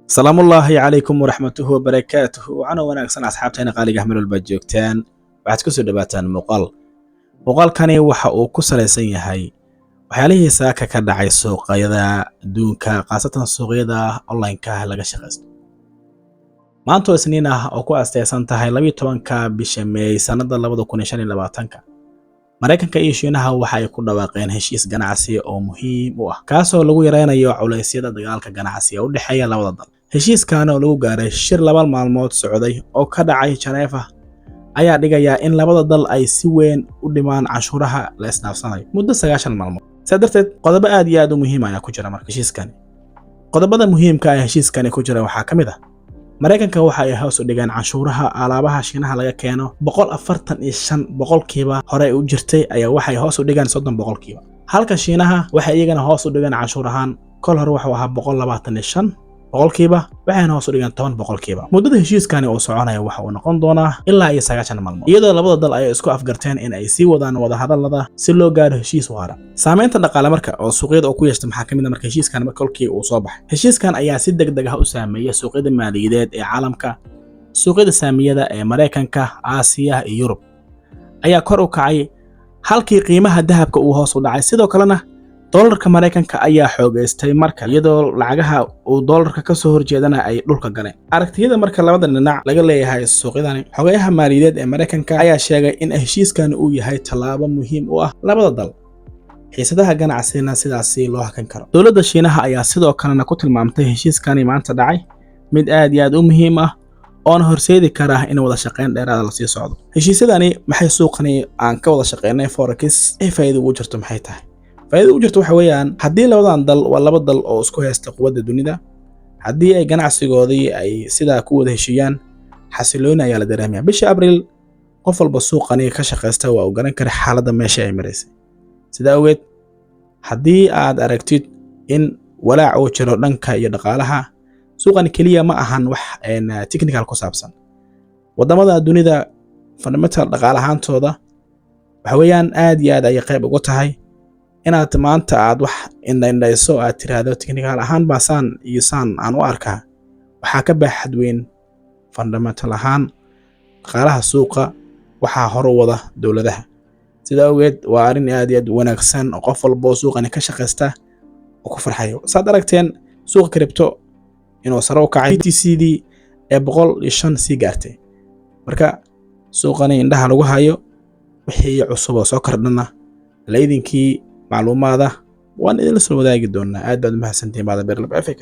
Salaamullaahi calaykum waraxmatuhu wabarakaatuhu. Wacana wanaagsan, asxaabteena qaaliga ah, meel walbaad joogtaan, waxaad kusoo dhawaataan muuqaal. Muuqaalkani waxa uu ku salaysan yahay waxyaalihii saaka ka dhacay suuqyada adduunka, khaasatan suuqyada online-ka ah laga shaqaysto. Maanta oo Isniin ah oo ku asteysan tahay 12-ka bisha Meey sannada 2025-ka, Maraykanka iyo Shiinaha waxa ay ku dhawaaqeen heshiis ganacsi oo muhiim u ah, kaasoo lagu yareynayo culeysyada dagaalka ganacsi ee u dhexeeya labada dal. Heshiiskan oo lagu gaaray shir 2 maalmood socday oo ka dhacay Janeefa ayaa dhigaya in labada dal ay si weyn u dhimaan canshuuraha la isdhaafsanayo muddo 90 maalmood. Sidaa darteed, qodobo aad iyo aad u muhiim ayaa ku jira. Marka heshiiskani, qodobada muhiimka ah ee heshiiskani ku jira waxaa ka mid ah: Maraykanka waxa ay hoos u dhigeen canshuuraha alaabaha Shiinaha laga keeno. 145% hore u jirtay ayaa waxay hoos u dhigeen 30%, halka Shiinaha waxay iyagana hoos u dhigeen canshuur ahaan. Kol hore wuxuu ahaa 125%, waxayna hoos u dhigeen 10%. Muddada heshiiskani uu soconaya waxa uu noqon doonaa ilaa iyo 90 maalmood, iyadoo labada dal ay isku afgarteen in ay sii wadaan wadahadallada si loo gaaro heshiis waara. Saameynta dhaqaale marka oo suuqyada uu ku yeeshta maxaa ka mid ah? Marka heshiiskan, marka kolkii uu soo baxay, heshiiskan ayaa si degdeg ah u saameeyay suuqyada maaliyadeed ee caalamka. Suuqyada saamiyada ee Maraykanka, Aasiya iyo Yurub ayaa kor u kacay, halkii qiimaha dahabka uu hoos u dhacay. Sidoo kalena doolarka Maraykanka ayaa xoogaystay marka, iyadoo lacagaha uu doolarka ka soo horjeedana ay dhulka galeen. Aragtiyada marka labada dhinac laga leeyahay suuqyadani, xogayaha maaliyadeed ee Maraykanka ayaa sheegay in heshiiskan uu yahay tallaabo muhiim u ah labada dal, xiisadaha ganacsina sidaasi loo hakan karo. Dowladda Shiinaha ayaa sidoo kalena ku tilmaamtay heshiiskani maanta dhacay mid aad iyo aad u muhiim ah, oona horseedi kara in wada shaqayn dheeraada lasii socdo. Heshiisyadani maxay suuqani aan ka wada shaqeynay forex ee faa'iido ugu jirto maxay tahay? Faa'iidada ugu jirto waxa weeyaan, haddii labadan dal waa laba dal oo isku haysta quwadda dunida, haddii ay ganacsigoodii ay sidaa ku wada heshiiyaan, xasilooni ayaa la dareemaya. Bisha Abriil qof walba suuqani ka shaqaysta waa uu garan kara xaaladda meesha ay maraysay. Sidaa awgeed, haddii aad aragtid in walaac uu jiro dhanka iyo dhaqaalaha, suuqani keliya ma ahan wax technical ku saabsan. Wadamada dunida fundamental dhaqaalahaantooda waxa weeyaan aad iyo aad ayay qayb uga tahay. Inaad maanta aad wax indhaindhayso, aad tiraahdo technical ahaan baa saan iyo saan aan u arkaa, waxaa ka baaxad weyn fundamental ahaan dhaqaalaha suuqa waxaa hor u wada dowladaha. Sida awgeed, waa arrin aad iyo aad u wanaagsan oo qof walba oo suuqani ka shaqaysta oo ku farxayo. Saad aragteen, suuqa crypto inuu sare u kacay, BTC-dii ee 105 sii gaartay. Marka suuqani indhaha lagu hayo, wixii cusub oo soo kordhana laydinkii macluumaada waan idinla soo wadaagi doonaa. Aad baad u mahadsantihiin, baada Berlab FX.